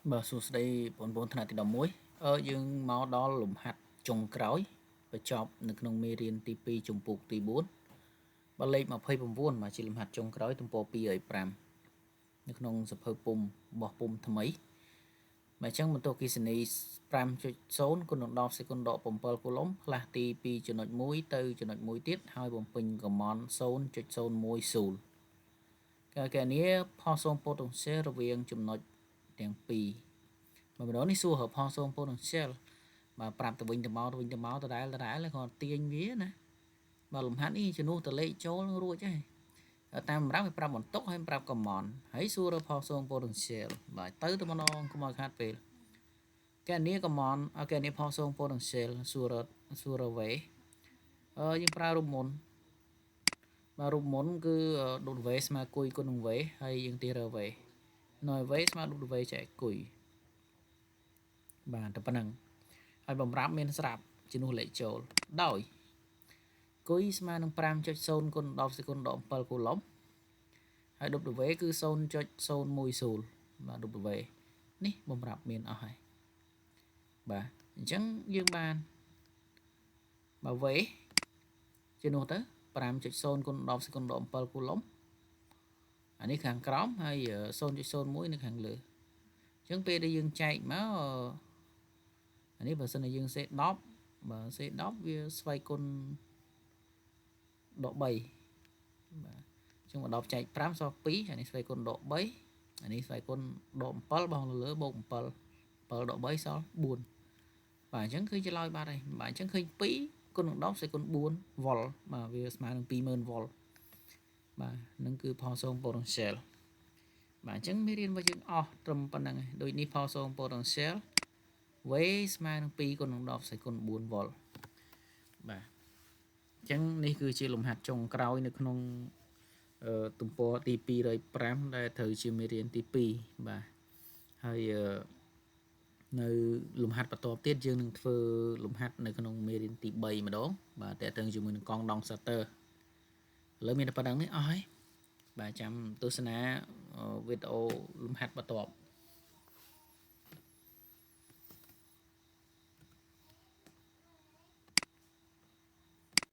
បាទសួស្តីបងប្អូនថ្នាក់ទី11អឺយើងមកដល់លំហាត់ចុងក្រោយបញ្ចប់នៅក្នុងមេរៀនទី2ជំពូកទី4បាទលេខ29បាទជាលំហាត់ចុងក្រោយទំព័រ205នៅក្នុងសភៅពុំរបស់ពុំថ្មីបាទអញ្ចឹងបន្ទោគិសនី5.0គុណនឹង10សេគុណដក7គូឡុំផ្លាស់ទីពីចំណុច1ទៅចំណុច1ទៀតហើយបំពេញកំមន់0.01ស៊ូលកែនេះផលសូមប៉ូតង់ស្យែលរវាងចំណុចទាំងពីរមកម្ដងនេះសួររកផលសូមប៉ូតង់ស្យែលបាទប្រាប់ទៅវិញទៅមកទៅវិញទៅមកដដែលដដែលគាត់ទាញវាណាបាទលំហាត់នេះជំនួសតលេខចូលនឹងរួចហើយតាមសម្រាប់វាប្រាប់បន្ទុកហើយប្រាប់កំមន់ហើយសួររកផលសូមប៉ូតង់ស្យែលបាទទៅទៅម្ដងកុំឲ្យខាតពេលកែនេះកំមន់កែនេះផលសូមប៉ូតង់ស្យែលសួរសួររវេអឺយើងប្រើរូបមន្តបាទរូបមន្តគឺ W ស្មើគុយគុណនឹង V ហើយយើងទារ V នៅ V ស្មើ W ចែកគុយបាទតែប៉ុណ្្នឹងហើយបំរាប់មានស្រាប់ជំនួសលេខចូលដោយគុយស្មើនឹង5.0គុណ10សេគុណដក7គូឡុំហើយ W គឺ0.01ស៊ូលបាទ W នេះបំរាប់មានអស់ហើយបាទអញ្ចឹងយើងបានបាទ V ជំនួសទៅ5.0គុណ10សេគុណដក7គូឡុំអានេះខាងក្រោមហើយ0.01នៅខាងលើអញ្ចឹងពេលដែលយើងចែកមកអានេះបើសិនជាយើងសេ10បើសេ10វាស្វ័យគុណដក3បាទអញ្ចឹង10ចែក5សល់2អានេះស្វ័យគុណដក3អានេះស្វ័យគុណដក7បងលើបូក7 7ដក3សល់4បាទអញ្ចឹងឃើញចម្លើយបាត់ហើយបាទអញ្ចឹងឃើញ2គុណនឹង10ស្វ័យគុណ4វ៉ុលបាទវាស្មើនឹង20000វ៉ុលបាទនឹងគឺផលសូមប៉ូតង់ស្យែលបាទអញ្ចឹងមេរៀនរបស់យើងអស់ត្រឹមប៉ុណ្្នឹងហើយដូចនេះផលសូមប៉ូតង់ស្យែល V ស្មើនឹង2គុណនឹង10សេគុណ4វ៉ុលបាទអញ្ចឹងនេះគឺជាលំហាត់ចុងក្រោយនៅក្នុងទំព័រទី205ដែលត្រូវជាមេរៀនទី2បាទហើយនៅលំហាត់បន្ទាប់ទៀតយើងនឹងធ្វើលំហាត់នៅក្នុងមេរៀនទី3ម្ដងបាទតើតើជាមួយនឹងកង់ដង់សាទ័រឥឡូវមានតែប៉ុណ្្នឹងនេះអស់ហើយបាទចាំទស្សនាវីដេអូលំហាត់បន្ទាប់